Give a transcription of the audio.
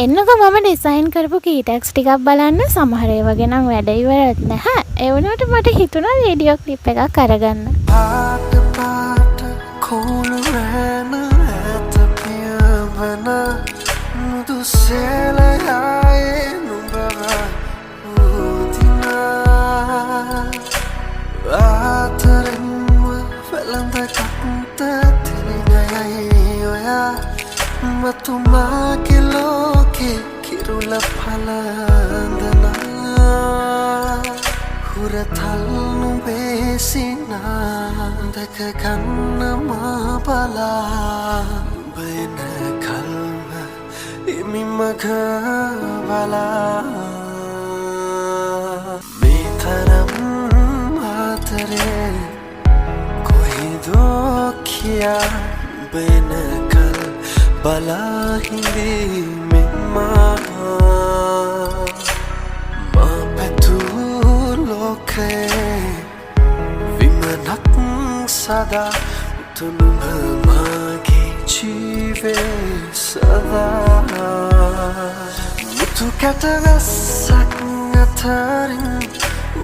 එන්නකෝ මම ඩිසයින් කරපු කී ටැග්ස් ටිකක් බලන්න. සමහර ඒවාගේ නම් වැඩ ඉවරත් නැහැ. ඒ වුණාට මට හිතුණා වීඩියෝ ක්ලිප් එකක් අරගන්න. පාට පාට කෝලු රෑන ඈත පියවන මුදු සේලයායේ නුඹව උදිනා ආතරෙන්ම වැළඳ ගත්ත තිළිණයයි ඔයා මතු මාගේ ලෝකේ කිරුළ පලඳනා හුරතල් නුඹේ සිනා දැක ගන්න මා බලා නුඹ එන කල්ම හිමි මග බලා මේ තරම් ආදරේ කොහෙදෝ කියා නුඹ එනකල් බලා හිඳීමෙන් මා මා පැතූ ලෝකයේ විමනක් සදා මුතු නුඹ මාගේ ජීවේ සදා මුතු කැට වැස්සක් අතරින්.